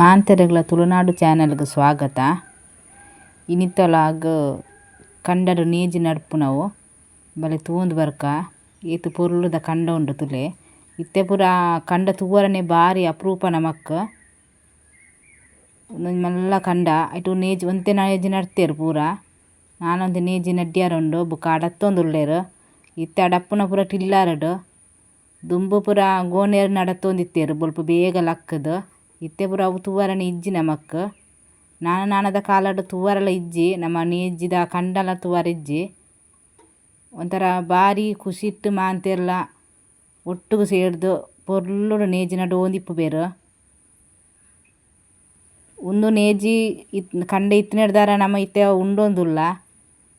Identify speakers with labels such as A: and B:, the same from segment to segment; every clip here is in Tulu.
A: ಮಾಂತೆರೆಗ್ಲ ತುಳುನಾಡು ಚಾನೆಲ್ ಗ್ ಸ್ವಾಗತ. ಇನಿತ ಲಾಗ್ ಕಂಡಡ್ ನೇಜಿ ನಡ್ಪುನವು ಬಲೆ ತೂವೊಂದು ಬರ್ಕ ಏತ್ ಪೊರ್ಲುದ ಕಂಡ ಉಂಡು ತೂಲೆ. ಇತ್ತೆ ಪೂರ ಕಂಡ ತೂವರೆನೆ ಬಾರಿ ಅಪ್ರೂಪ ನಮಕ್. ಉಂದೊಂಜಿ ಮಲ್ಲ ಕಂಡ ಐಟ್ ನೇಜಿ ಒಂತೆ ನೇಜಿ ನಡ್ತೆರ್ ಪೂರ ನನೊಂಜಿ ನೇಜಿ ನಡ್ಯರೆ ಉಂಡು ಬೊಕ ಅಡತ್ತೊಂದುಲ್ಲೆರ್ ಇತ್ತೆ ಅಡಪುನ ಪೂರ ಟಿಲ್ಲರ್ ಡ್ ದುಂಬು ಪೂರ ಗೋನೆರ್ನ್ ಅಡತೊಂದಿತ್ತೆರ್ ಬೊಲ್ಪು ಬೇಗ ಲಕ್ಕ್ ದ್ ಇತ್ತೆ ಪೂರ ಅವು ತೂವರೆನೆ ಇಜ್ಜಿ ನಮಕ್. ನನ ನನದ ಕಾಲಡ್ ತೂವರೆಲ ಇಜ್ಜಿ ನಮ ನೇಜಿದ ಕಂಡಲ ತೂವರೆ ಇಜ್ಜಿ. ಒಂತರ ಬಾರಿ ಖುಷಿಟ್ ಮಾತೆರ್ಲ ಒಟ್ಟುಗು ಸೇರ್ದ್ ಪೊರ್ಲುಡು ನೇಜಿ ನಡೊಂದಿಪ್ಪುವೆರ್. ಉಂದು ನೇಜಿ ಕಂಡ ಇತ್ತಿನೆಡ್ದಾವರ ನಮ ಇತ್ತೆ ಉಂಡೊಂದುಲ್ಲ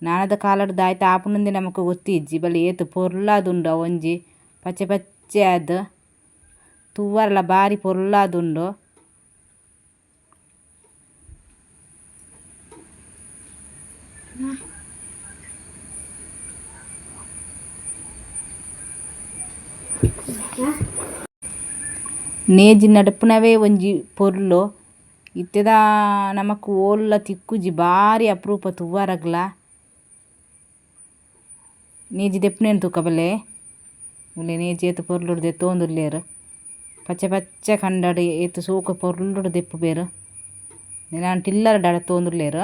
A: ನನದ ಕಾಲಡ್ ದಾಯ್ತ ಆಪುಂಡುಂದೆ ನಮಕ್ ಗೊತ್ತಿಜ್ಜಿ ಬಲೆ ಏತ್ ಪೊರ್ಲಾದುಂಡು ಅವೊಂಜಿ ಪಚ್ಚೆ ಪಚ್ಚೆ ಆದ್ ತೂವರೆಲ ಬಾರಿ ಪೊರ್ಲಾದುಂಡು. ನೇಜಿ ನಡ್ಪುನವೇ ಒಂಜಿ ಪೊರ್ಲು ಇತ್ತೆದ ನಮಕ್ ಓಲ್ಲ ತಿಕ್ಕುಜಿ ಬಾರಿ ಅಪ್ರೂಪ ತೂವರೆಗ್ಲ. ನೇಜಿ ದೆಪ್ಪುನೆನ್ ತೂಕ ಬಲ್ಲೆ ಉಂದೆ ನೇಜಿ ಏತ್ ಪೊರ್ಲುಡು ದೆತ್ತೊಂದುಲ್ಲೆರ್ ಪಚ್ಚೆ ಪಚ್ಚೆ ಕಂಡಡ್ ಏತ್ ಶೋಕು ಪೊರ್ಲುಡು ದೆಪ್ಪುಬೆರ್ ನಿದಾನ ಟಿಲ್ಲರ್ ಡ್ ಅಡತೊಂದುಲ್ಲೆರ್.